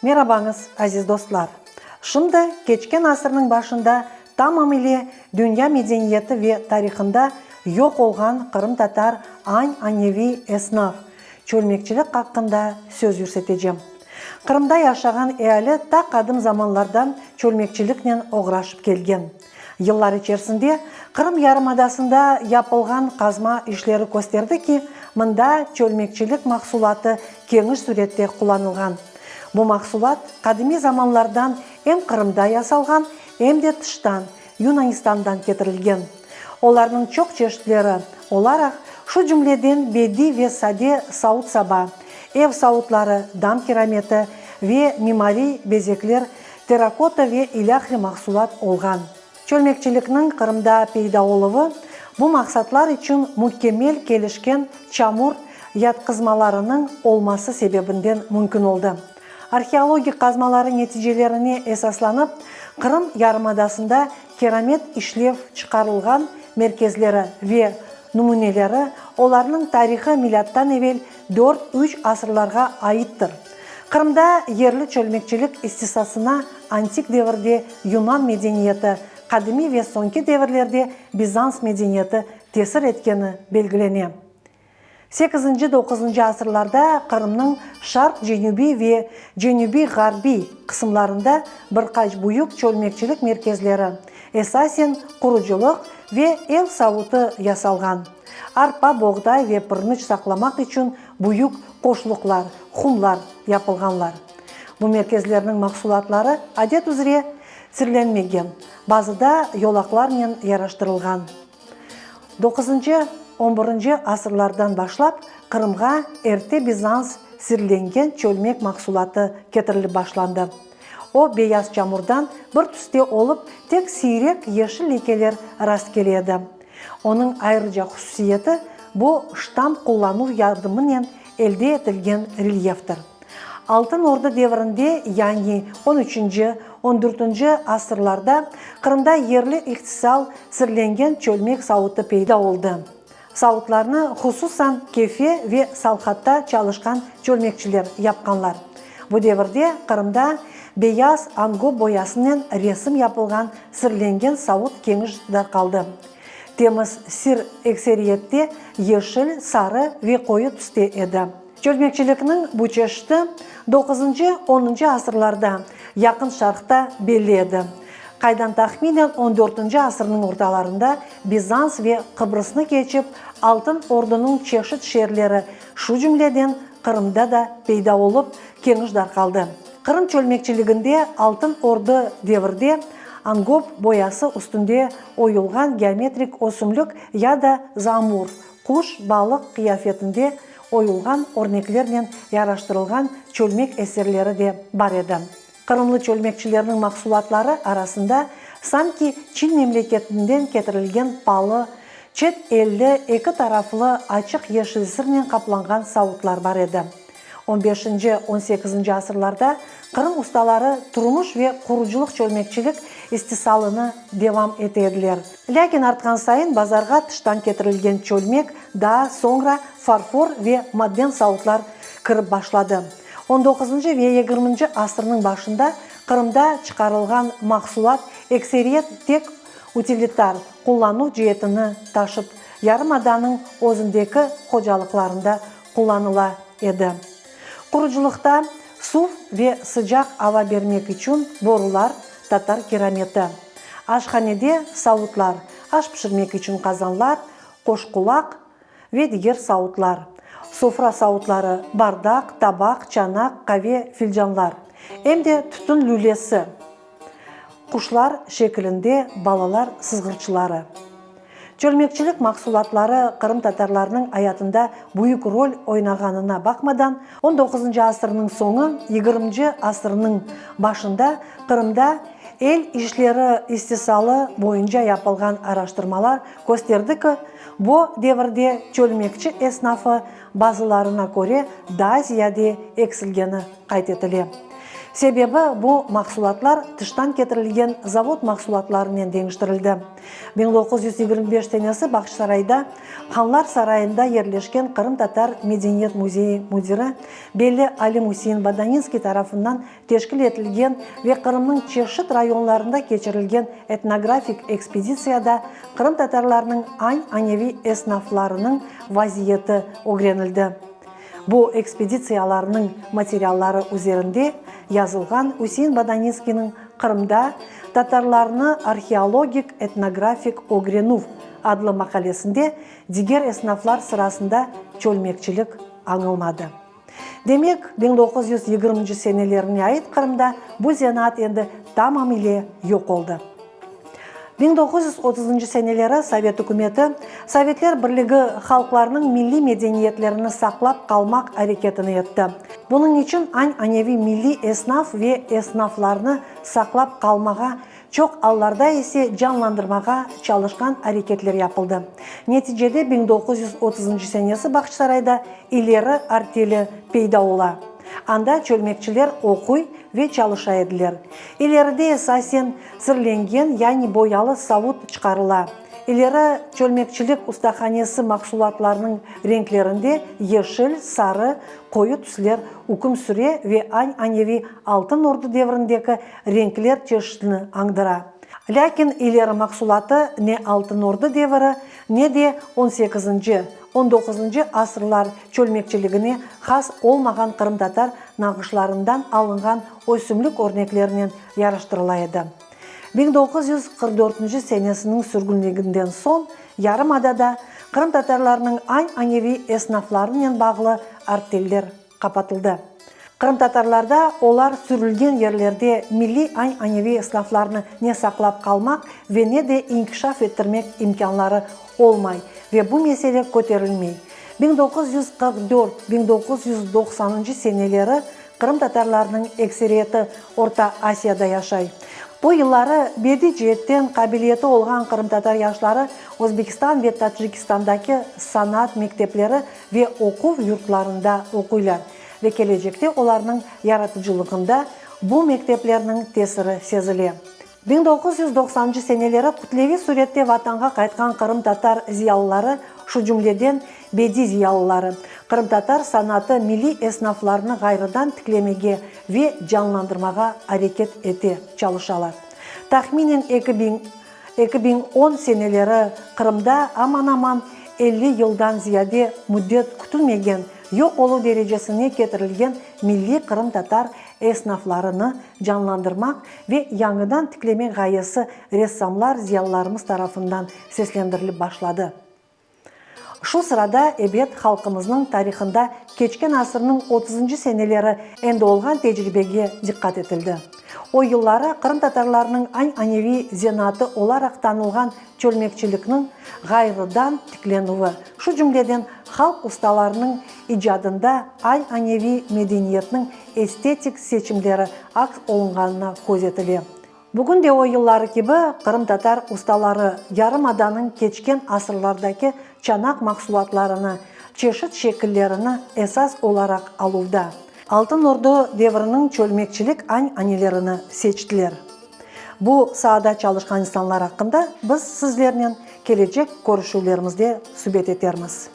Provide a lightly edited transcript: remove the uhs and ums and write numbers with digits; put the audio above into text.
Merabañız, aziz dostlar! Şimdi keçken asırnıñ başında tamam ile dünya medeniyeti ve tarihında yoq olğan qırımtatar añ-aneviy esnaf, çölmekçilik aqqında söz yürsetecem. Qırımda yaşağan eali ta qadim zamanlardan çölmekçiliknen oğraşıp kelgen. Yıllar içerisinde Qırım yarımadasında yapılğan qazma işleri kösterdi ki, mında çölmekçilik mahsulatı keniş sürette qullanılğan. Bu mahsulat qadimiy zamanlardan em Qırımda yasalğan, em de tıştan, Yunanistandan ketirilgen. Olarnıñ çoq çeşitleri olaraq, şu cümleden bediy ve sade savut-saba, ev savutları, dam kirameti ve mimariy bezekler, terrakota ve ilâhre mahsulat olğan. Çölmekçilikniñ Qırımda peyda oluvı bu maqsatlar içün mükemmel kelişken çamur yatqızmalarınıñ olması sebebinden mümkün oldı. Arheologik qazmaları neticelerine esaslanıp, Qırım yarımadasında keramet işlev çıqarılğan merkezleri ve nümüneleri, olarnıñ tarihı milâttan evel dört-üç asırlarğa aittir. Qırımda yerli çölmekçilik istisasına antik devirde yunan medeniyeti, qadimiy ve soñki devirlerde bizans medeniyeti tesir etkeni belgilene. Sekizinci-doquzıncı asırlarda Qırımnıñ şarq-cenübiy ve cenübiy-ğarbiy qısımlarında bir qaç büyük çölmekçilik merkezleri, esasen qurucılıq ve ev savutı yasalğan, arpa, boğday ve pırnıç saqlamaq içün büyük qoşluqlar, humlar, yapılğanlar. Bu merkezlerniñ mahsulatları adet üzre sirlenmegen, bazıda yolaqlarnen yaraştırılğan. Doquzıncı, on birinci asırlardan başlap Qırımğa erte bizans sirlengen çölmek mahsulatı ketirilip başlandı. O, beyaz çamurdan bir tüste olıp, tek siyrek yeşil lekeler rastkele edi. Onıñ ayrıca hususiyeti, bu ştamp qullanuv yardımınen elde etilgen relyeftir. Altın Ordu devrinde, yani on üçünci, on dörtünci asırlarda Qırımda yerli ihtisal sirlengen çölmek savutı peyda oldı. Savutlarnı hususan Kefe ve Salhatta çalışqan çölmekçiler yapqanlar. Bu devirde Qırımda beyaz angob boyasınen resim yapılğan sirlengen savut keniş darqaldı. Temiz sir ekseriyette yeşil, sarı ve qoyu tüste edi. Çölmekçilikniñ bu çeşiti doquzıncı, onuncı asırlarda Yaqın Şarqta belli edi. Qaydan tahminen on dörtünci asırnıñ ortalarında Bizans ve Qıbrısnı keçip Altın Ordunıñ çeşit şeerleri, şu cümleden Qırımda da peyda olıp keniş darqaldı. Qırım çölmekçiliginde Altın Ordu devirde angob boyası üstünde oyulğan geometrik ösümlik ya da zoomorf, quş, balıq qıyafetinde oyulğan örneklernen yaraştırılğan çölmek eserleri de bar edi. Qırımlı çölmekçilerniñ mahsulatları arasında sanki Çin memleketinden ketirilgen palı, çet elli eki taraflı açıq yeşil sırnen qaplanğan savutlar bar edi. On beşinci, on sekizinci asırlarda Qırım ustaları turmuş ve qurucılıq çölmekçilik istisalını devam ete ediler. Lâkin artqan sayın bazarğa tıştan ketirilgen çölmek, daa soñra farfor ve maden savutlar kirip başladı. On doquzıncı ve yigirminci asırnıñ başında Qırımda çıqarılğan mahsulat ekseriyet tek utilitar qullanuv ceetini taşıp, yarımadanıñ özündeki hocalıqlarında qullanıla edi. Qurucılıqta suv ve sıcaq ava bermek içün borular, tatar kirameti. Aşhanede savutlar, aş pişirmek içün qazanlar, qoşqulaq ve diger savutlar, sofra savutları, bardaq, tabaq, çanaq, qave filcanlar, em de tütün lülesi, quşlar şekilinde balalar sızğırçıları. Çölmekçilik mahsulatları qırımtatarlarnıñ ayatında büyük rol oynağanına baqmadan, on doquzıncı asırnıñ soñu, yigirminci asırnıñ başında Qırımda el işleri istisalı boyunca yapılğan araştırmalar kösterdi ki, bu devirde çölmekçi esnafı bazılarına köre daa ziyade eksilgeni qayd etile. Sebebi, bu mahsulatlar tıştan ketirilgen zavod mahsulatlarınen deñiştirildi. 1925 senesi Bağçasarayda Hanlar sarayında yerleşken Qırımtatar medeniyet müzeyi müdiri, belli alim Üsein Bodaninskiy tarafından teşkil etilgen ve Qırımnıñ çeşit rayonlarında keçirilgen etnografik ekspeditsiyada qırımtatarlarnıñ añ-aneviy esnaflarınıñ vaziyeti ögrenildi. Bu ekspeditsiyalarnıñ materialları üzerinde yazılğan Üsein Bodaninskiyniñ Qırımda tatarlarnı arheologik-etnografik ögrenüv adlı maqalesinde diger esnaflar sırasında çölmekçilik añılmadı. Demek, 1920-nci senelerine ait Qırımda bu zenaat endi tamam ile yoq oldı. 1930-ncı seneleri Sovet ükümeti Sovetler Birligi halqlarınıñ milliy medeniyetlerini saqlap qalmaq areketini etti. Bunıñ içün añ-aneviy milliy esnaf ve esnaflarnı saqlap qalmağa, çoq allarda ise canlandırmağa çalışqan areketler yapıldı. Neticede 1930-ncı senesi Bağçasarayda İleri arteli peyda ola. Anda çölmekçiler oquy ve çalışa ediler. İleride esasen sirlengen, yani boyalı savut çıqarıla. İleri çölmekçilik ustahanesi mahsulatlarınıñ renklerinde yeşil, sarı, qoyu tüsler üküm süre ve añ-aneviy Altın Ordu devrindeki renkler çeşitini añdıra. Lâkin ileri mahsulatı ne Altın Ordu deviri, ne de on sekizinci, on doquzıncı asırlar çölmekçiligine has olmağan qırımtatar nağışlarından alınğan ösümlik örneklerinen yaraştırıla edi. 1944 senesiniñ sürgünliginden soñ yarımadada qırımtatarlarnıñ añ-aneviy esnaflarınen bağlı arteller qapatıldı. Qırımtatarlarda olar sürülgen yerlerde milliy añ-aneviy esnaflarnı ne saqlap qalmaq ve ne de inkişaf ettirmek imkânları olmay ve bu mesele köterilmey. 1944, 1990-ncı seneleri Qırımtatarlarnıñ ekseriyeti Orta Asiyada yaşay. Bu yılları bediy ceetten qabiliyeti olğan qırımtatar yaşları Özbekistan ve Tacikistandaki sanat mektepleri ve oquv yurtlarında oquylar ve kelecekte olarnıñ yaratıcılığında bu mekteplerniñ tesiri sezile. 1990-ncı seneleri kütleviy sürette Vatanğa qaytqan qırımtatar ziyalıları, şu cümleden bediy ziyalıları, qırımtatar sanatı milliy esnaflarını ğayrıdan tiklemege ve canlandırmağa areket ete çalışalar. Tahminen 2010 seneleri Qırımda aman-aman 50 yıldan ziyade müddet kütülmegen yoq oluv derecesine ketirilgen milliy qırımtatar esnaflarını canlandırmaq ve yañıdan tiklemek ğayesi ressamlar, ziyalılarımız tarafından seslendirilip başladı. Şu sırada, ebet, halqımıznıñ tarihında keçken asırnıñ otuzıncı seneleri endi olğan tecribege diqqat etildi. O yılları qırımtatarlarnıñ añ-aneviy zenaatı olaraq tanılğan çölmekçilikniñ ğayrıdan tiklenüvi, şu cümleden halq ustalarınıñ icadında añ-aneviy medeniyetniñ estetik seçimleri aks olunğanına köz etile. Bugün de o yılları kibi qırımtatar ustaları yarımadanıñ keçken asırlardaki çanaq mahsulatlarını, çeşit şekillerini esas olaraq aluvda Altın Ordu devriniñ çölmekçilik añ-anelerini seçtiler. Bu saada çalışqan insanlar aqqında biz sizlernen kelecek körüşüvlerimizde subet etermiz.